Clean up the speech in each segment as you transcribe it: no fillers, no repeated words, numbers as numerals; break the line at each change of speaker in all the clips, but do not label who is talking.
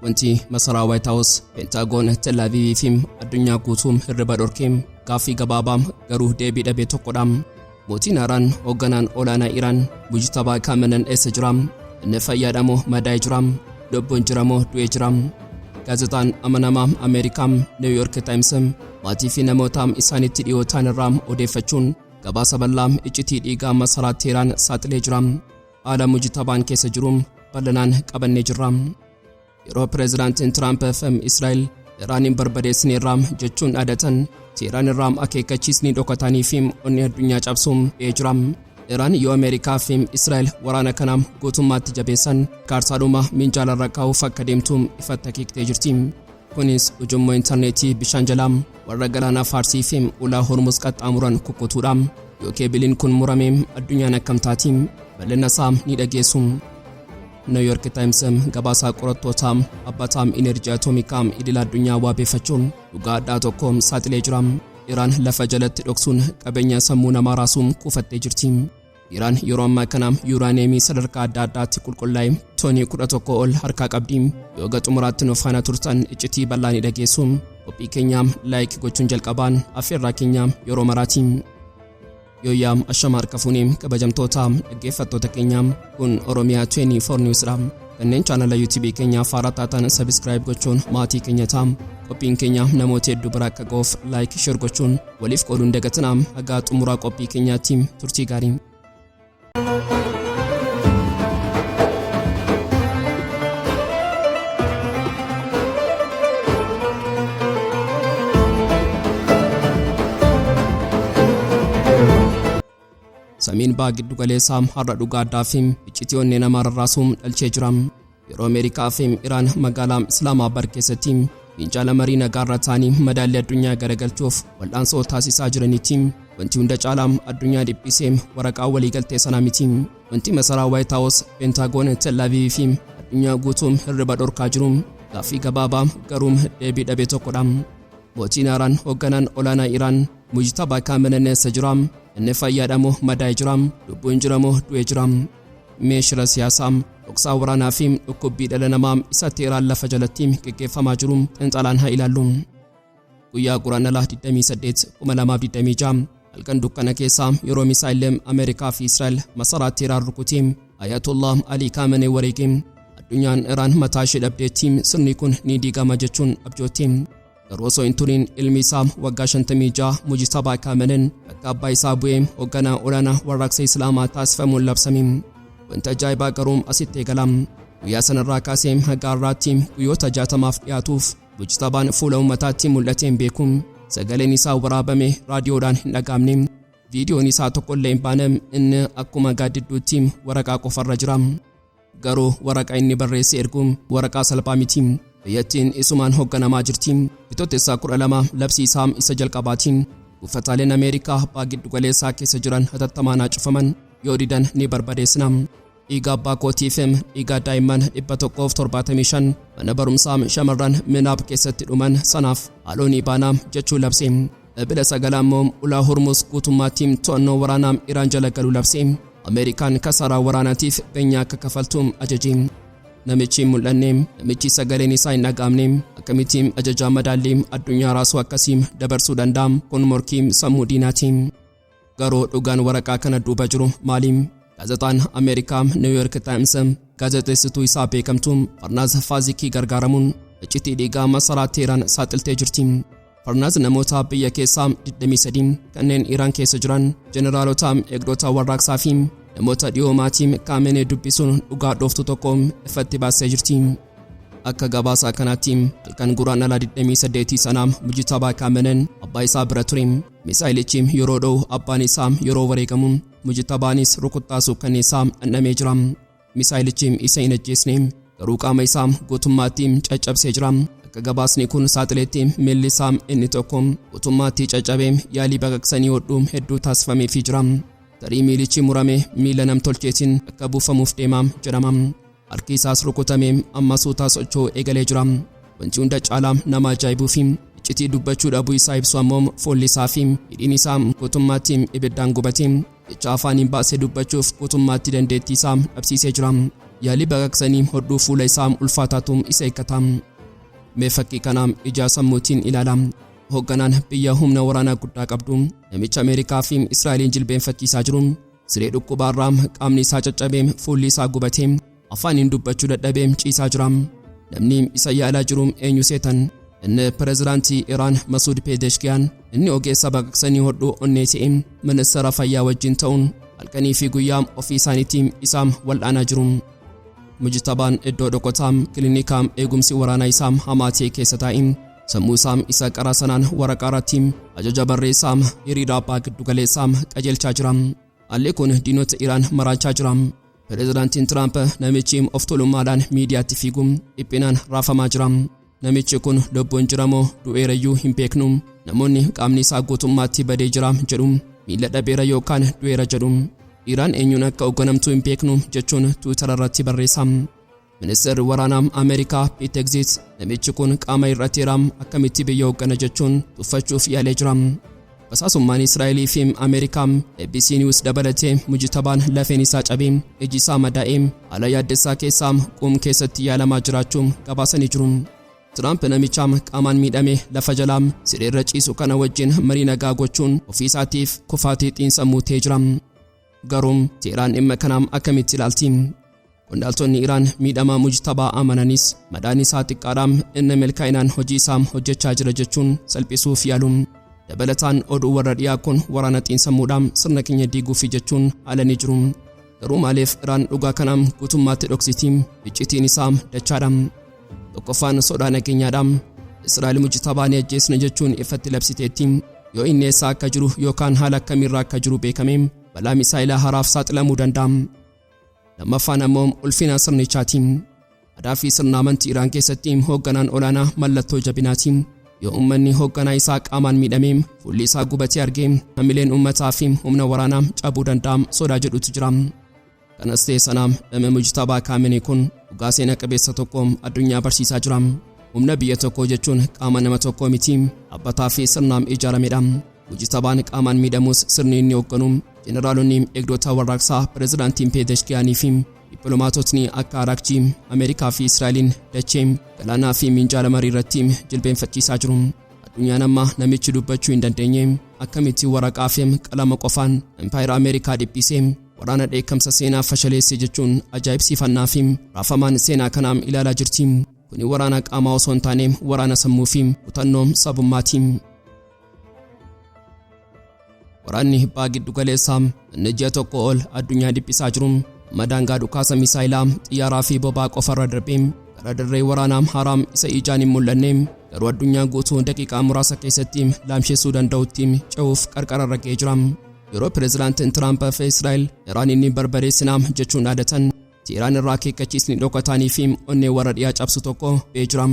Wanti masaraa White House, Pentagon, Tel Aviv fi addunyaa guutuu hirriba dhorkee gaaffii gabaabaa garuu deebii dhabee tokkodha. Mootiin haaraan hoogganaan olaanaa Iraan Mujtabaa Khamenei eessa jira? Inni fayyaadha moo madaa'ee jira? Lubbuun jira moo du'ee jira? Gaazexaan amanamaa Ameerikaa New York Times maatii fi namoota isaanitti dhiyoo ta'an irraa odeeffachuun gabaasa bal'aa iccitii dhiigaa masaraa Teheraan saaxilee jira. Haala Mujtabaan keessa jiru bal'inaan qabannee jirra. Yeroo pireezidaantiin Tiraamp FM Israa'el Iraaniin barbadeessineerra jechuun dhaadatan, Teheraan irraa akeekkachiisni dhokatanii fi onni addunyaa cabsuun ba'ee jira. Iraan yoo Ameerikaa fi Israa'el waraana kana guutummaatti jabeessan kaartaadhuma minjaalarra kaa'uuf akka deemtu ifatti akeektee jirti. Kunis ujummoo intarneetii bishaan jalaa warra galaana Faarsii fi ulaa Hormuz qaxxaamuran kukkutuudha. Yoo keebiliin kun murame addunyaan akkam taati? Bal'ina isaa ni dhageessu. New York Times gabaasaa qorattoota dhaabbataa inerjii atoomikaa idil addunyaa waabeeffachuun dhugaa addaa tokko saaxilee jira. Iraan lafa jalatti dhoksuun qabeenya sammuu namaa raasuun kuufattee jirti. Iraan yeroo ammaa kana yuuraaneemii sadarkaa adda addaatti qulqullaa'e toonii 11 ol harkaa qabdi. Yoo ga xumuraatti nu faana turtan iccitii bal'aa ni dhageessu. Qophii keenya like gochuun jalqabaan affeerraa keenya yeroo maraati. Yooyyaa, ashama harka fuunee kabajamtoota dhaggeeffattoota keenya, kun Oromiyaa 24 News dha. Kanneen chaanala YouTube keenya faaraa taatan subscribe gochuun maatii keenya ta'a. Qophiin keenya namoota hedduu bira akka ga'uuf like, share gochuun waliif qooduun dagatinaa. Hagaa xumuraa qophii keenyaatti turtii gaarii. Samiin baha giddu galeessaa har'a dhugaa addaa fi iccitii onnee namaa rarraasuun dhalchee jira. Yeroo Ameerikaa fi Iraan magaalaa Islaamaabad keessatti minjaala marii nagaarra ta'anii madaalli addunyaa garagalchuuf wal'aansoo taasisaa jiranitti, wanti hunda caalaa addunyaa dhiphisee waraqaa waliigaltee sanaa miti. Wanti masaraa White House, Pentagon, Tel Aviv fi addunyaa guutuu hirriba dhorkaa jiru gaaffii gabaabaa garuu deebii dhabe tokkodha. Mootiin haaraan hoogganaan olaanaa Iraan Mujtabaa Khamenei eessa jira? Inni fayyaadha moo madaa'ee jira? Lubbuun jira moo du'ee jira? Meeshira siyaasaa, dhoksaa waraanaa fi dhukkubbii dhala namaa isa Teheraan lafa jalatti geggeeffamaa jiru xiinxalaan haa ilaallu. Guyyaa Guraandhala 28, 2026 halkan dukkana keessaa yeroo misaa'illee Ameerikaa fi Israa'el masaraa Teheraan rukutee Ayatollah Ali Khamenei wareege, addunyaan Iraan mataa ishee dhabdeetti, sirni kun ni diigama jechuun abjootti. Garuu osoo hin turin ilmi isaa waggaa 56 Mujtabaa Khamenei bakka abbaa isaa bu'ee hoogganaa olaanaa warraaqsa Islaamaa taasifamuun labsame. Wanti ajaa'ibaa garuu asitti eegala. Guyyaa sanarraa kaasee haga har'aatti guyyoota 60f dhiyaatuuf Mujtabaan fuula uummataatti mul'atee hin beeku. Sagaleen isaa waraabame raadiyoodhaan hin dhaga'amne. Viidiyoon isaa tokkollee hin baane. Inni akkuma gaaddidduutti waraqaa qofarra jira. Garuu waraqaa inni barreesse ergu waraqaa salphaa miti. Biyyattiin isumaan hoogganamaa jirti. Bitootessa 12 labsii isaa isa jalqabaatiin buufataaleen Ameerikaa baha giddugaleessaa keessa jiran hatattamaan haa cufaman, yoo didan ni barbadeessina. Dhiiga abbaa kootiif dhiiga daa'imman 175 mana barumsaa shamarran Minaab keessatti dhuman sanaaf haaloo ni baana jechuu labse. Ebila 9 ammoo ulaa Hormuz guutummaatti to'annoo waraanaa Iraan jala galu labse. Ameerikaan kasaaraa waraanaatiif beenyaa akka kafaltu ajaje. Namichi hin mul'anne, namichi sagaleen isaa hin dhaga'amne, akkamitti ajajaa madaallii addunyaa raasuu akkasii dabarsuu danda'a? Kun morkii sammuu diinaati. Garuu dhugaan waraqaa kana duuba jiru maali? Gaazexaan Ameerikaa New York Times gaazexeessituu isaa beekamtuu Farnaaz Faazikii gargaaramuun iccitii dhiigaa masaraa Teheraan saaxiltee jirti. Farnaaz namoota biyya keessaa 23 kanneen Iraan keessa jiran, jeneraalota, eegdota warraaqsaa fi namoota dhiyoo maatii Kaamenee dubbisuun dhugaa dhooftu tokko ifatti baastee jirti. Akka gabaasa kanaatti halkan Guraandhala 28 sana Mujtabaa Kaameneen abbaa isaa bira ture. Misaayilichi yeroo dho'u abbaan isaa yeroo wareegamu, Mujtabaanis rukuttaa suukkanneessaa dhandhamee jira. Misaayilichi isa hin ajjeesne, garuu qaama isaa guutummaatti caccabsee jira. Akka gabaasni kun saaxiletti miilli isaa inni tokko guutummaatti caccabee yaalii baqaqsanii hodhuu hedduu taasifameefii jira. Tarii miilichi murame miila namtolcheetiin akka buufamuuf deema jedhama. Harki isaas rukutamee amma suutaa socho'uu eegalee jira. Wanti hunda caalaa nama ajaa'ibuu fi iccitii dubbachuu dhabuu isaa ibsu ammoo fuulli isaa fi hidhiin isaa guutummaatti ibiddaan gubate jecha afaaniin baasee dubbachuuf guutummaatti dandeettii isaa dhabsiisee jira. Yaalii baqaqsanii hodhuu fuula isaa ulfaataatu isa eeggata. Mee fakkii kana ija sammuutiin ilaala. Hoogganaan biyya humna waraanaa guddaa qabdu namicha Ameerikaa fi Israa'eliin jilbeenfachiisaa jiru siree dhukkubaarraa qaamni isaa caccabee, fuulli isaa gubatee, afaaniin dubbachuu dadhabee ciisaa jira. Namni isa yaalaa jiru eenyu seetan? Inni pireezidaantii Iraan Masuud Pezeshkiyaan, inni ogeessa baqaqsanii hodhuu onnee ta'e, ministeera fayyaa wajjin ta'uun halkanii fi guyyaa ofii isaaniitiin isaa wal'aanaa jiru. Mujtabaan iddoo dhokotaa kilinika eegumsi waraanaa isaa hamaa ta'e keessa taa'e sammuu isaa isa qaraa sanaan waraqaa irratti ajaja barreessaa hiriira abbaa giddu galeessaa qajeelchaa jira. Haalli kun diinota Iraan maraachaa jira. Pireezidaantiin Tiraamp namichi of tuulummaadhaan miidiyaatti fiigu dhiphinaan raafamaa jira. Namichi kun lubbuun jira moo du'eerayyuu hin beeknu. Namoonni qaamni isaa guutummaatti badee jira jedhu, miila dhabeera yookaan du'eera jedhu. Iraan eenyuun akka hoogganamtu hin beeknu jechuun Tiwiitara irratti barreessa. Ministeerri waraanaa Ameerikaa Pete Hegseth namichi kun qaama hir'ateera, akkamitti biyya hooggana jechuun tuffachuuf yaalee jira. Basaasummaan Israa'elii fi Ameerikaa ABC News dabalatee Mujtabaan lafeen isaa cabee, iji isaa madaa'ee, haala yaaddessaa keessaa Qum keessatti yaalamaa jiraachuu gabaasanii jiru. Tiraamp namicha qaamaan miidhame lafa jalaa sireerra ciisu kana wajjin marii nagaa gochuun ofii isaatiif kufaatii xiinsammuu ta'ee jira. Garuu Teheraan dhimma kanaam akkamitti ilaalti? Qondaaltonni Iraan miidhama Mujtabaa amananis madaan isaa xiqqaadhaan inni milkaa'inaan hojii isaa hojjechaa jira jechuun salphisuuf yaalu. Dabalataan oduu warra dhiyaa kun waraana xiinsammuudhaan sirna keenya diiguufi jechuun haalanii jiru. Garuu maaliif Iraan dhugaa kanaam guutummaatti dhoksiti? Iccitiin isaa dachaadha. Tokkoffaan sodaa nageenyaadha. Israa'el Mujtabaa ni ajjeesna jechuun ifatti labsiteetti. Yoo inni eessa akka jiru yookaan haala akkamiirra akka jiru beekame balaa misaa'ilaa haaraaf saaxilamuu danda'a. Lammaffaan ammoo ulfina sirnichaati. Aadaa fi sirna amantii Iraan keessatti hoogganaan olaanaa mallattoo jabinaati. Yoo uummanni hoogganaa isaa qaamaan miidhamee, fuulli isaa gubatee argee, hamileen uummataa fi humna waraanaa cabuu danda'a sodaa jedhutu jira. Kanas ta'e sana dhimmi Mujtabaa Kaaminii kun dhugaa seena qabeessa tokko addunyaa barsiisaa jira. Humna biyya tokkoo jechuun qaama nama tokkoo miti, dhaabbataa fi sirnaan ijaaramedha. Mujtabaan qaamaan miidhamus sirni inni hoogganu, jeneraalonni eegdota warraaqsaa pireezidaantiin Pezeshkiyaanii fi dippiloomaatotni akka Araakchii Ameerikaa fi Israa'eliin dachee galaanaa fi minjaala marii irratti jilbeenfachiisaa jiru. Addunyaan amma namichi dubbachuu hin dandeenye akkamitti waraqaa fi qalama qofaan impaayera Ameerikaa dhiphisee waraana dheekkamsa seenaa fashaleesse jechuun ajaa'ibsiifannaa fi raafamaan seenaa kanaam ilaalaa jirti. Kuni waraana qaamaa osoo hin taane waraana sammuu fi kutannoo sabummaati. Waraanni baha giddu galeessaa inni ji'a tokko ol addunyaa dhiphisaa jiru amma daangaa dhukaasa misaayilaa, xiyyaaraa fi boba'aa qofarra darbee gara dirree waraanaa haaraa isa ijaan hin mul'anne garuu addunyaa guutuu daqiiqaa muraasa keessatti laamsheessuu danda'utti ce'uuf qarqararra ga'ee jira. Yeroo pireezidaantiin Tiraamp fi Israa'el Iraan inni barbadeessinaa jechuun dhaadatan, Teheraan irraa akeekkachiisni dhokataanii fi onnee warra dhiyaa cabsu tokko ba'ee jira.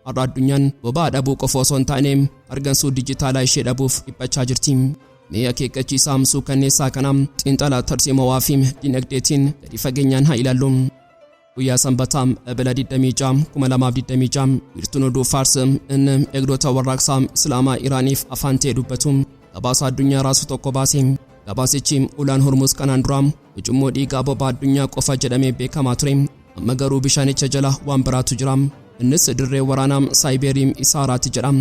Har'a addunyaan boba'aa dhabuu qofa osoo hin taane argansuu dijitaalaa ishee dhabuuf dhiphachaa jirti. Mee akeekkachiisaa suukanneessaa kana xiinxala tarsiimawaa fi dinagdeetiin gadi fageenyaan haa ilaallu. Guyyaa Sanbataa Ebla 26 2026 wiirtuun oduu Faars inni eegdota warraaqsaa Islaamaa Iraaniif afaan ta'e dubbatu gabaasa addunyaa raasu tokko baase. Gabaasichi ulaan Hormuz kanaan dura ujummoo dhiigaa boba'aa addunyaa qofa jedhamee beekamaa ture. Amma garuu bishaanicha jala waan biraatu jira. Innis dirree waraanaa saayibeerii isa haaraati jedha.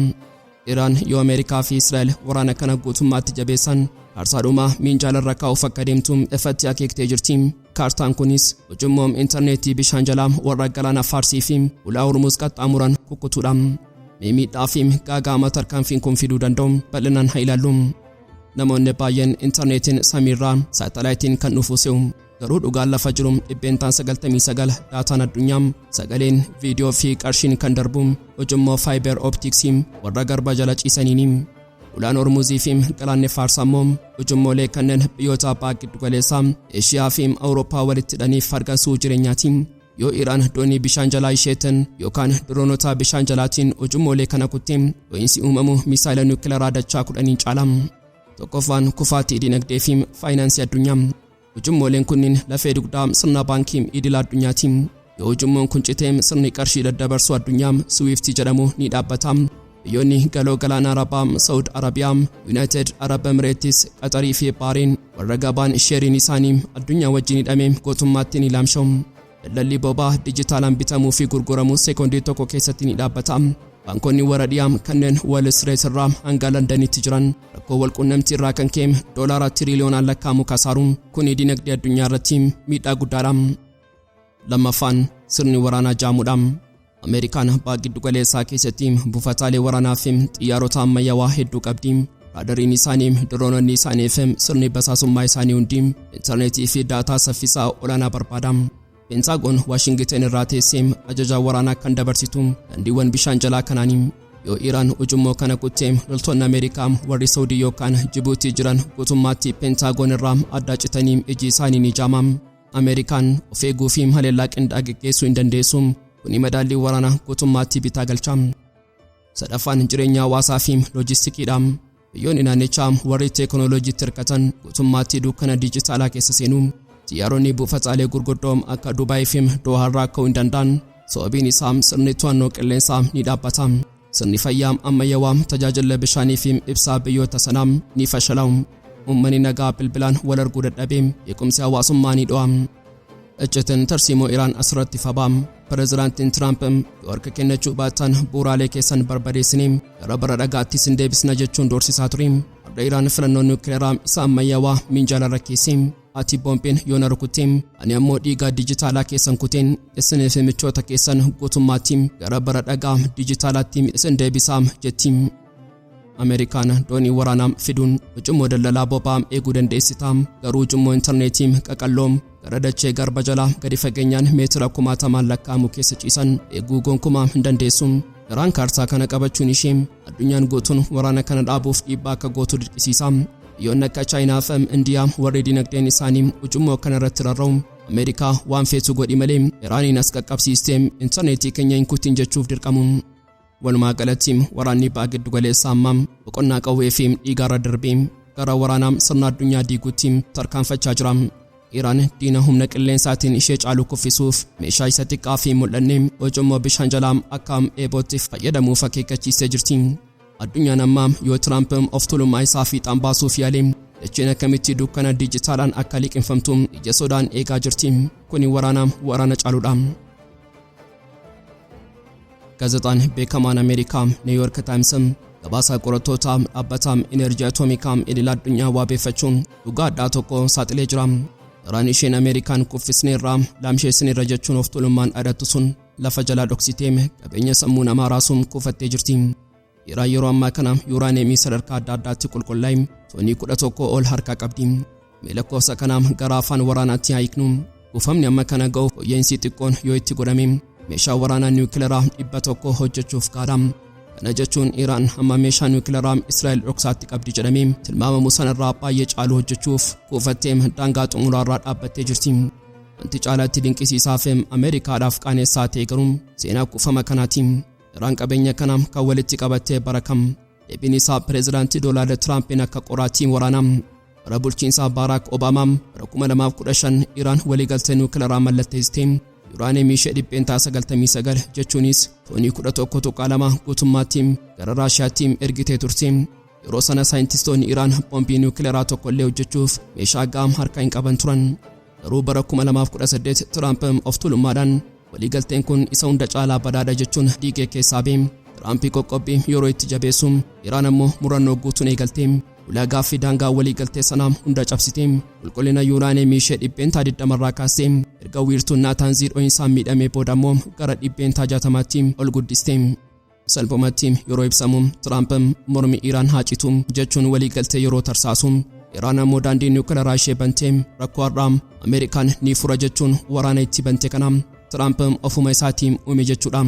Iraan yoo Ameerikaa fi Israa'el waraana kana guutummaatti jabeessan kaartaadhuma minjaalarra kaa'uuf akka deemtu ifatti akeektee jirti. Kaartaan kunis ujummoo intarneetii bishaan jalaa warra galaana Faarsii fi ulaa Hormuz qaxxaamuran kukkutuudha. Mee miidhaa fi gaaga'ama tarkaanfiin kun fiduu danda'u bal'inaan haa ilaallu. Namoonni baay'een intarneetiin samiirraa saatalaayitiin kan dhufu se'u. Garuu dhugaan lafa jiru 99% daataan addunyaa, sagaleen, viidiyoo fi qarshiin kan darbu ujummoo fiber opticsii warra garba jala ciisaniini. Ulaan Hormuzii fi galaanni Faarsaa immoo ujummoolee kanneen biyyoota abbaa giddugaleessaa Eeshiyaa fi Awurooppaa walitti hidhaniif argansuu jireenyaati. Yoo Iraan doonii bishaan jalaa isheetiin yookaan diroonota bishaan jalaatiin ujummoolee kana kutte, dho'iinsi uumamu misaayila niwukilaraa dachaa 10n caala. Tokkoffaan kufaatii dinagdee fi faayinaansii addunyaa. Ujummooleen kunniin lafee dugdaa sirna baankii idila addunyaati. Yoo ujummoon kun citee sirni qarshii daddabarsuu addunyaa Swift jedhamu ni dhaabbata. Biyyoonni galoo galaana Arabaa, Saudi Arabiyaa, United Arab Emirates, Qatarii fi Baariin warra gabaan sheeriin isaanii addunyaa wajjin hidhame gootummaatti ni laamsha'u. Daldalli boba'aa dijitaalaan bitamuu fi gurguramu sekoondii tokko keessatti ni dhaabbata. Baankonni warra dhiyaa kanneen Wall Street irraa hanga Londanitti jiran rakkoo walqunnamtii irraa kan ka'e doolaara tiriliyoonaan lakkaa'amu kasaaru. Kuni dinagdee addunyaa irratti miidhaa guddaadha. Lammaffaan, sirni waraanaa jaamuudha. Ameerikaan baha giddu galeessaa keessatti buufataalee waraanaa fi xiyyaarota ammayyaawaa hedduu qabdi. Raadariin isaanii, diroononni isaanii fi sirni basaasummaa isaanii hundi intarneetii fi daataa saffisaa olaanaa barbaada. Peentaagoon Waashingiten irraa teessee ajaja waraanaa kan dabarsitu daandiiwwan bishaan jalaa kanaanii. Yoo Iraan ujummoo kana kuttee, loltoonni Ameerikaa warri Saudii yookaan Jibuutii jiran guutummaatti Peentaagoon irraa adda citanii iji isaanii ni jaama. Ameerikaan of eeguu fi haleellaa qindaa'aa geggeessuu hin dandeessu. Kuni madaallii waraanaa guutummaatti bitaa galcha. Sadaffaan, jireenya hawaasaa fi loojistikiidha. Biyyoonni naannichaa warri teekinooloojiitti hirkatan guutummaatti dukkana dijitaalaa keessa seenu. Xiyyaaronni buufataalee gurguddoo akka Dubaay fi Dohaarraa ka'uu hin danda'an. Sababiin isaa sirni to'annoo qilleensaa ni dhaabbata. Sirni fayyaa ammayyaawaa, tajaajila bishaanii fi ibsaa biyyoota sanaa ni fashalaa'u. Uummanni nagaa bilbilaan wal arguu dadhabee beekumsi hawaasummaa ni dho'a. Iccitiin tarsiimoo Iraan asirratti fabaa. Pireezidaantiin Tiraamp yoo harka kennachuu baatan bu'uuraalee keessan barbadeessinee gara bara dhagaatti isin deebisna jechuun doorsisaa ture. Har'a Iraan filannoo niwukileeraa isa ammayyaawaa minjaala rakkeessee, ati boombiin yoo na rukutte, ani ammoo dhiigaa dijitaalaa keessan kuteen isinii fi michoota keessan guutummaatti gara bara dhagaa dijitaalaatti isin deebisaa jetti. Ameerikaan doonii waraanaa fiduun ujummoo daldalaa boba'aa eeguu dandeessita, garuu ujummoo intarneetii qaqalloo gara dachee garba jalaa gadi fageenyaan meetira kumaatamaan lakkaa'amu keessa ciisan eeguu gonkumaa hin dandeessu. Iraan kaartaa kana qabachuun ishee addunyaan guutuun waraana kana dhaabuuf dhiibbaa akka gootu dirqisiisa. Biyyoonni akka Chaayinaa fi Indiyaa warri dinagdeen isaanii ujummoo kana irratti rarra'u Ameerikaa waan feetu godhi malee Iraaniin as qaqqabsiistee intarneetii keenya hin kutin jechuuf dirqamu. Walumaa galatti, waraanni ba'a giddu galeessaa ammaa boqonnaa qawwee fi dhiigaarra darbee gara waraanaa sirna addunyaa diiguutti tarkaanfachaa jira. Iraan diina humna qilleensaatiin ishee caalu kuffisuuf meeshaa isa xiqqaa fi mul'anne ujummoo bishaan jalaa akka eebootti fayyadamuuf akeekkachiistee jirti. Addunyaan ammaa yoo Tiraamp of tuulummaa isaa fiixaan baasuuf yaale, dacheen akkamitti dukkana dijitaalaan akka liqinfamtu ija sodaan eegaa jirti. Kuni waraana waraana caaludha. Gaazexaan beekamaan Ameerikaa New York Times gabaasa qorattoota dhaabbata enerjii atoomikaa idil addunyaa waabeeffachuun dhugaa addaa tokko saaxilee jira. Iraan isheen Ameerikaan kuffisneerra, laamsheessineerra jechuun of tuulummaan dhaadhattu sun lafa jalaa dhoksitee qabeenya sammuu namaa raasuun kuufattee jirti. Iraan yeroo ammaa kana yuuraaneemii sadarkaa adda addaatti qulqullaa'e toonii 11 ol harkaa qabdi. Mee lakkoofsa kanaa gara afaan waraanaatti haa hiiknu. Kuufamni amma kana ga'u fooyya'insi xiqqoon yoo itti godhame meeshaa waraanaa niwukileeraa 100 hojjechuuf gaadha. Kana jechuun Iraan hamma meeshaa niwukileeraa Israa'el dhoksaatti qabdi jedhamee tilmaamamu sanarraa baay'ee caalu hojjechuuf kuufattee daangaa xumuraarraa dhaabbattee jirti. Wanti caalaatti dinqisiisaa fi Ameerikaadhaaf qaanessaa ta'e garuu seenaa kuufama kanaati. Iraan qabeenya kana kan walitti qabattee bara kam? Deebiin isaa pireezidaantii Doonaald Tiraampiin akka qoraatii waraanaa. Bara bulchiinsaa Baaraak Obaamaa bara 2015 Iraan waliigaltee niwukileeraa mallatteessitee yuuraaneemii ishee 99% jechuunis toonii 11.2 guutummaatti gara Raashiyaatti ergitee turte. Yeroo sana saayintistoonni Iraan boombii niwukileeraa tokkollee hojjechuuf meeshaa gahaa harkaa hin qaban turan. Garuu bara 2018 Tiraamp of tuulummaadhaan waliigalteen kun isa hunda caalaa badaadha jechuun diigee keessaa ba'e. Tiraamp qoqqobbii yeroo itti jabeessu, Iraan ammoo murannoo guutuun eegalte. Ulaagaa fi daangaa waliigaltee sanaa hunda cabsite. Qulqullina yuuraaneemii ishee 20% irraa kaastee erga wiirtuun Naataanzii dho'insaan miidhamee booda immoo gara 60%tti ol guddiste. Salphumatti yeroo ibsamu, Tiraamp mormi Iraan haa citu jechuun waliigaltee yeroo tarsaasu, Iraan ammoo daandii niwukileeraa ishee bantee rakkoo har'aa Ameerikaan ni fura jechuun waraana itti bante kana Tiraamp ofuma isaatii uume jechuudha.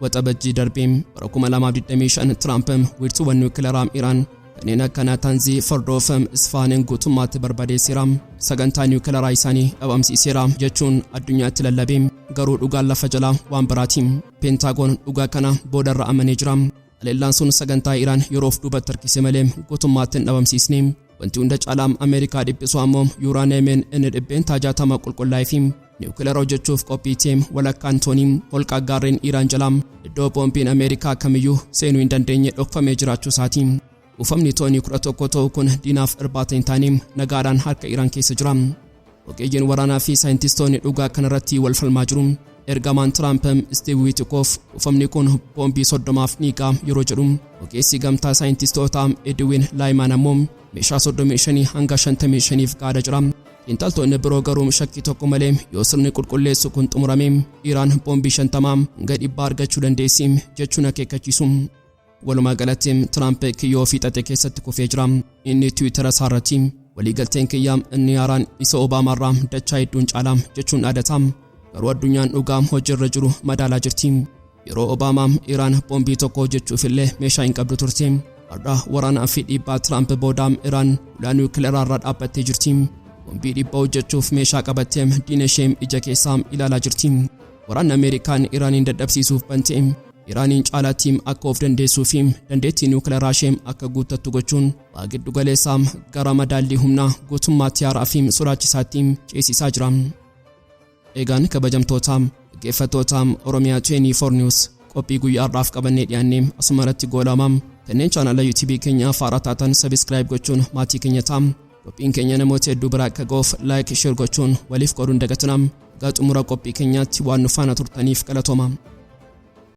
Waxabajjii darbee bara 2025 Tiraamp wiirtuuwwan niwukileeraa Iraan kanneen akka Naataanzii, Fordoof, Isfaaniin guutummaatti barbadeesseera. Sagantaa niwukileeraa isaanii dhabamsiiseera jechuun addunyaatti lallabee, garuu dhugaan lafa jalaa waan biraati. Peentaagoon dhugaa kana boodarra amanee jira. Haleellaan sun sagantaa Iraan yeroof duubatti harkise malee guutummaatti hin dhabamsiisne. Wanti hunda caalaa Ameerikaa dhiphisu ammoo yuuraaneemiin inni 60% qulqullaa'ee fi niwukileera hojjechuuf qophii ta'e walakkaan toonii holqa gaarreen Iraan jalaa iddoo boombiin Ameerikaa kamiyyuu seenuu hin dandeenye dhokfamee jiraachuu isaati. Kuufamni toonii 11 ta'u kun diinaaf irbaata hin taane nagaadhaan harka Iraan keessa jira. Ogeeyyiin waraanaa fi saayintistoonni dhugaa kanarratti wal falmaa jiru. Ergamaan Tiraamp Steve Witkoff kuufamni kun boombii 30f ni ga'a yeroo jedhu, ogeessi gamtaa saayintistootaa Edwin Laayimaan ammoo meeshaa 35 hanga 55f gaada jira. Xiinxaltoonni biroo garuu shakkii tokko malee yoo sirni qulqulleessu kun xumurame Iraan boombii 50 hanga 100 argachuu dandeessi jechuun akeekkachiisu. Walumaa galatti Tiraamp kiyyoo fiixate keessatti kufee jira. Inni Tiwiitara isaarratti waliigalteen kiyyaa inni haaraan isa Obaamaarraa dachaa hedduun caalaa jechuun dhaadata. Garuu addunyaan dhugaa hojiirra jiru madaalaa jirti. Yeroo Obaamaa Iraan boombii tokko hojjechuuf illee meeshaa hin qabdu turte. Har'a waraanaa fi dhiibbaa Tiraamp booda Iraan ulaa niwukileeraa irra dhaabbattee jirti. Boombii 100 hojjechuuf meeshaa qabattee diina ishee ija keessaa ilaalaa jirti. Waraanni Ameerikaan Iraaniin dadhabsiisuuf bante Iraaniin caalaatti akka of dandeessuu fi dandeettii niwukileeraa ishee akka guuttattu gochuun baha giddu galeessaa gara madaallii humnaa guutummaatti haaraa fi sodaachisaatti ceesisaa jira. Eegaan kabajamtoota dhaggeeffattoota Oromiyaa 24 News, qophii guyyaa har'aaf qabannee dhiyaannee asuma irratti goolama. Kanneen chaanala YouTube keenya haaraa taatan subscribe gochuun maatii keenya ta'a. Qophiin keenya namoota hedduu biraa akka ga'uuf like, share gochuun waliif qooduun dagatina. Egaa xumura qophii keenyaatti waan nu faana turtaniif galatooma.